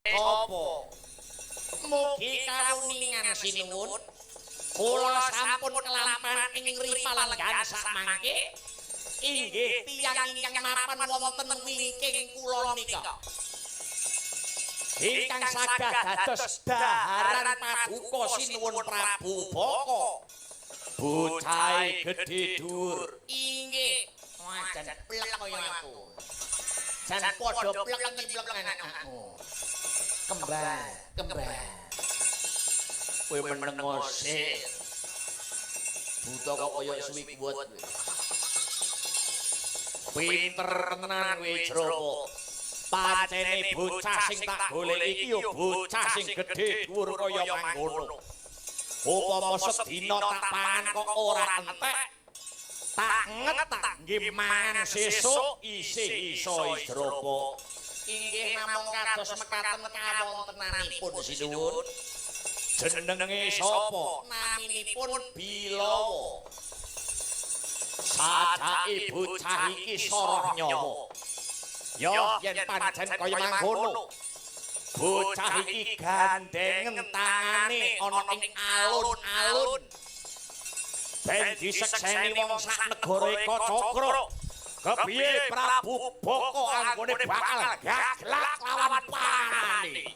Sapa? Mugi kawuningan sinuwun. Kula sampun kelampan ing ripalenggan sakmangke. Inggih tiyang ingkang mapan wonten wingking kula nika. Ingkang sagah dados daharan paduka sinuwun Prabu Baka. Bocahe gedhe dhuwur. Inggih. Wah, jan plek kaya aku. Jan padha plek nyimplek anakku. Kembang, kembang. Kowe meneng sik. Buta kok kaya suwi kuwut kowe. Pinter tenan kowe, Jropo. Pancene bocah sing tak goleki iki ya bocah sing gedhe dhuwur kaya mangkono. Upama sedina tak pangan kok ora entek. Tak nget tak nggih mangan sesuk isih iso, Jropo. Inggih namung kados mekaten kawontenanipun sinuwun. Jenenge sapa? Naminipun Bilawa. Sajake bocah iki soroh nyawa. Ya yen pancen kaya mangkono. Bocah iki gandhengen tangane ana ing alun-alun. Ben disekseni wong sak negara Ekacakra. Kepiye Prabu Baka anggone bakal gaglak lawan panganane.